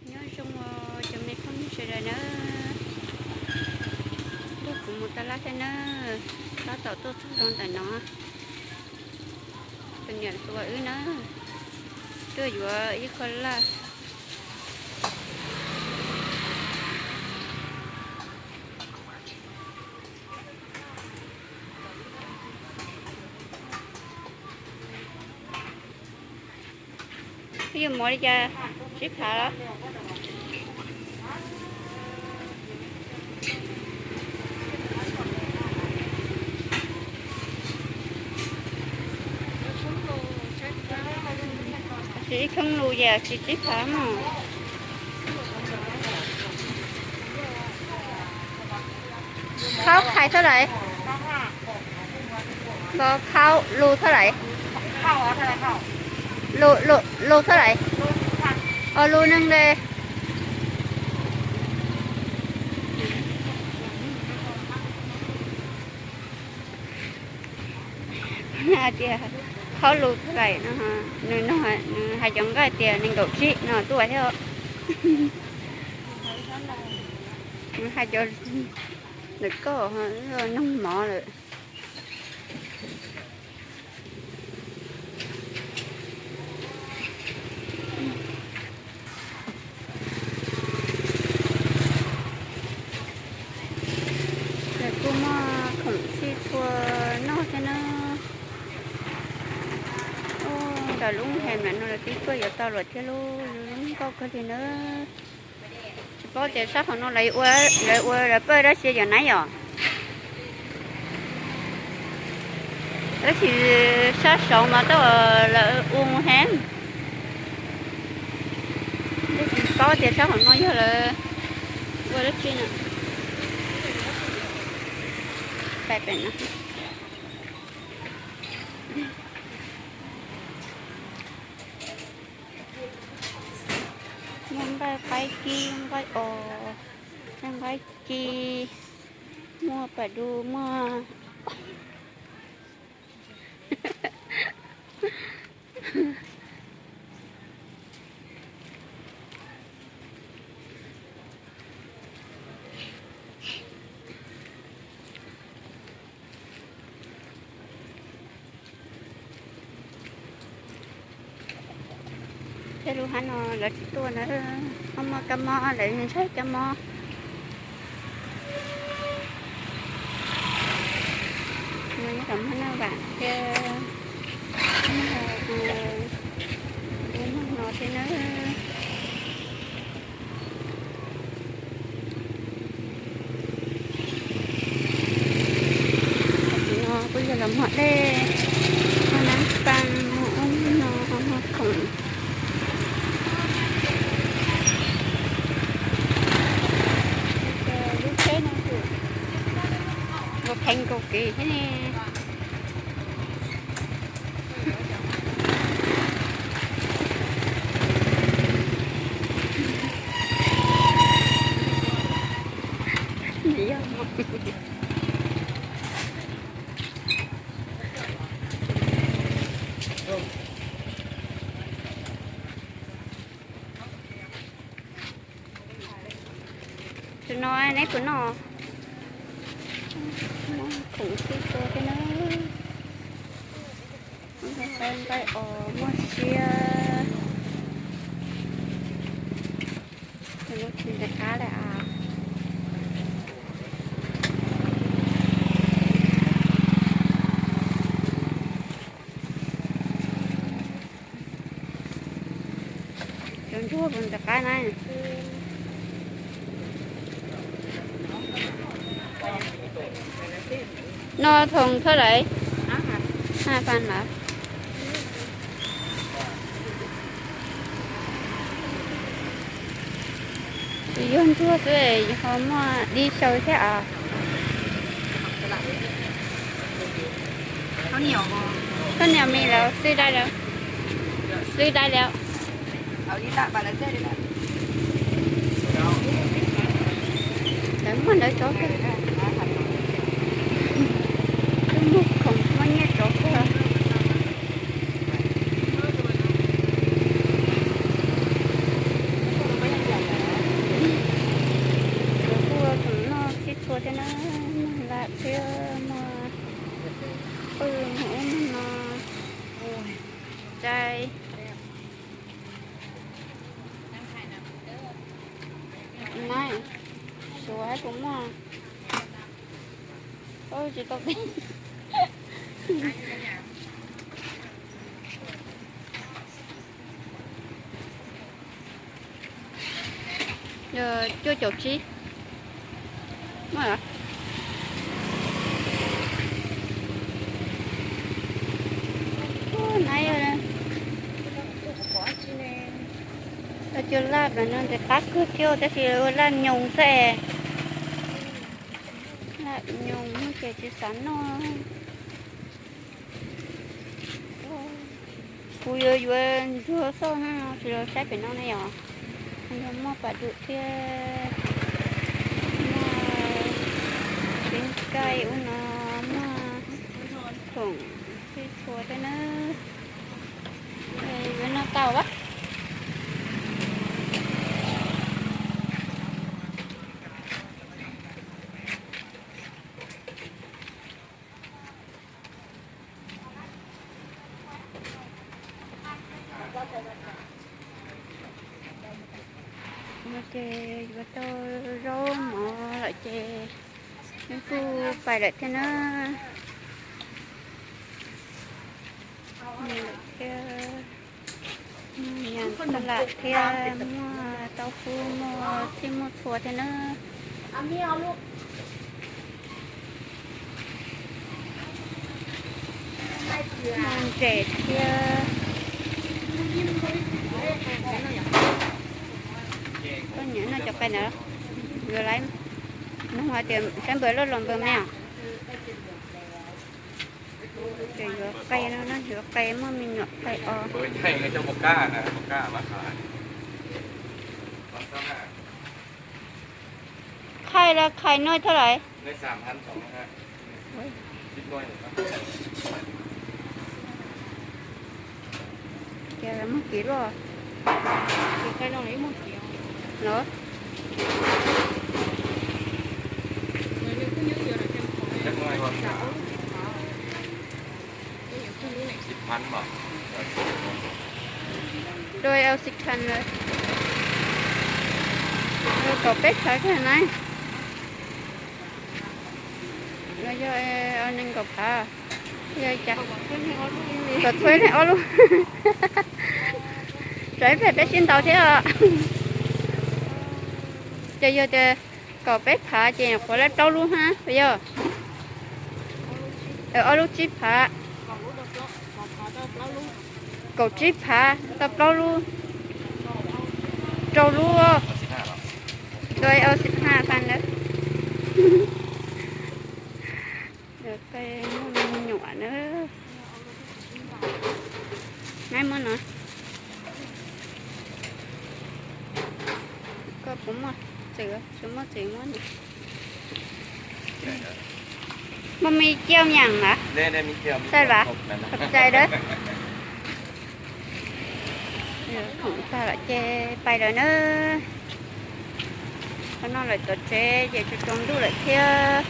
Nyob zoo cov me phooj ywg sawv daws nawb, nrog kuv mus taj laj thiab nawb, tab tom tuaj txog rau ntawm no, tus niam hluas wb nawb, tuaj yuav ib qho laj. Yuav mov li cas? Tsib phav los? Tsis ib khoob lus ces tsis tsib phav mog. Khaub khai thab lais? Khaub lus thab lais? Lus thab lais? Os, lus neeg le. Hais tias khaub lus thab lais no, nws no, nws hais cov nqaij tias nees nkaum tsib no tuaj thiab. Nws hais cov ntawm koj noog mov lawm. Lawv kuj muaj khoom txhij txhua noj thiab na. Ub, nram lub hem no lawv twb tuaj yuav tau luam thiab lauj, zoo nkauj kawg li na. Tsis paub tias sab hauv no lawv ua, lawv ua lawv pawj dab tsi yom na yom. Tab sis sab saud mas tab lawv ua mus heev. Tsis paub tias sab hauv no yog lawv ua dab tsi na. Pais pem no. Muaj nqaij qaib kib, nqaij os, nqaij ci, muaj pas du, muaj. Tej lub hab no lawv tsis tuaj na, muaj muaj kab mob lawv ntshai kab mob. Nyob tom Hmoob Naj Vam thiab, Hmoob Naj Vam, Hmoob Naj no thiab na. Tam sim no kuj yog los muag dej, muag nab paj, muag ub muag no, muag khoom. Lub tsheb no kuj nkaus pheej nkaus kev thiab ne. Tus no neb puas noj? Khoom txhij txhua thiab na. Nqaij os, muaj siab. Lub tsis ntxim qab lawm as. Cov ntsuag puas ntxim qab na? No thoom thawj lawm? Haj fas lawm. Tsis yog ntsuag xwb, ho muaj dib xyaw thiab os. Thab niam mis lawv xwb dai lawm, xwb dai lawm. Lawv muaj ntawv tsov kawg, twb muaj khoom muaj nyiaj tsov kawg. Thiab muaj pw mus ub mus no, cai. Nai, suav puas muaj? Tsis tau teb. Cuaj caum tsib. Nai, cua laj no ntxim qab kawg thiab tab sis ua laj nyoos xwb. Laj nyoos ces tsis xav noj. Kuv yuav yuav ntsuag xoj no tsis los saib pem no ne yom. Yog muaj pas dum thiab, muaj tseeb kaij ub no, muaj khoom txhij txhua thiab na. Yuav noj tau a. No ces yuav tau zaub mov lawm ces wb kuj pais lawm thiab na. Thiab, muaj nyas tas lam thiab, muaj taub hub, muaj txhij muaj txhua thiab na. Muaj ntses thiab. Koj niam noj cov qe ntawd, yuav lawv, nug hais tias saib npawg loj los npawg me os. Ces yuav qe no na, yuav qe muaj me nyuam qe os. Khaij los khaij no thaj lais. Ces muag kiv luaj. Los, dua au xi kan lawm. Kaum peb phav kawg na. Los yog nees nkaum phav. Yog cas? Kom txhua leej ob lub. Tsam ib pliag peb sib ntaus thiab os. Ces yog tias kaum peb phav ces nyuam qhuav lawv plaub lub hab puas yog? Ob lub tsib phav. Kaum tsib phav tau plaub lub. Rau lub. Dua au xi kan ntawd. Qe muaj me nyuam na. Nab muab no. Koj puas muaj txwm? Tsis muaj txwm muab no. Muaj me ciaj me nyam na. Xav vas, khov cai dawb. Khoom tag lawm ces pais lawm na. Qhov no lawm tom tsev ces tsaus ntuj lawm thiab.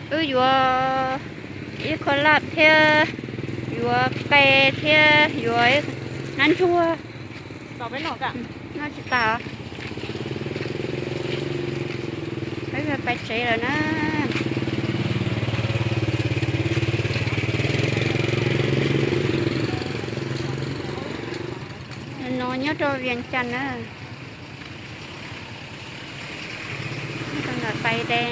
Wb yuav ib qho laj thiab, yuav qe thiab yuav nab ntsuag. Noj tsis tas. Peb pais tsev lawm na. No nyob rau Vias Cas na. Pais de.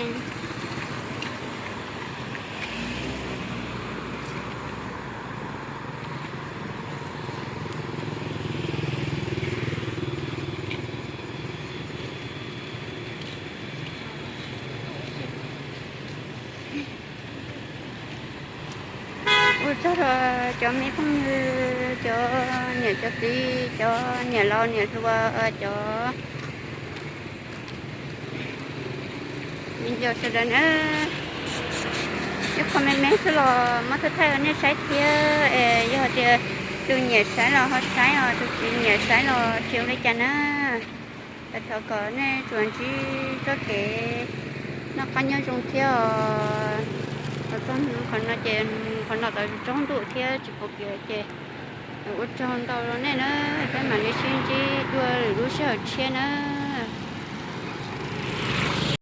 Ua tsaug rau cov me phooj ywg, cov niam cov txiv, cov niam laus niam hluas, cov viv ncaus sawv daws na. Ib qho me me xwb los muab thaij thaij rau nej saib thiab es yog tias Tus nyiam saib los ho saib os, tus tsis nyiam saib los tsis ua li cas na. Thov kom nej tsuas ntsib txoj kev noj qab nyob zoo thiab os. Los txog qhov no ces qhov no tau tsaus ntuj thiab tsis pom kev ces ua tsaug ntau rau nej na. Peb mam li sib ntsib dua lwm lub sij hawm tshiab na.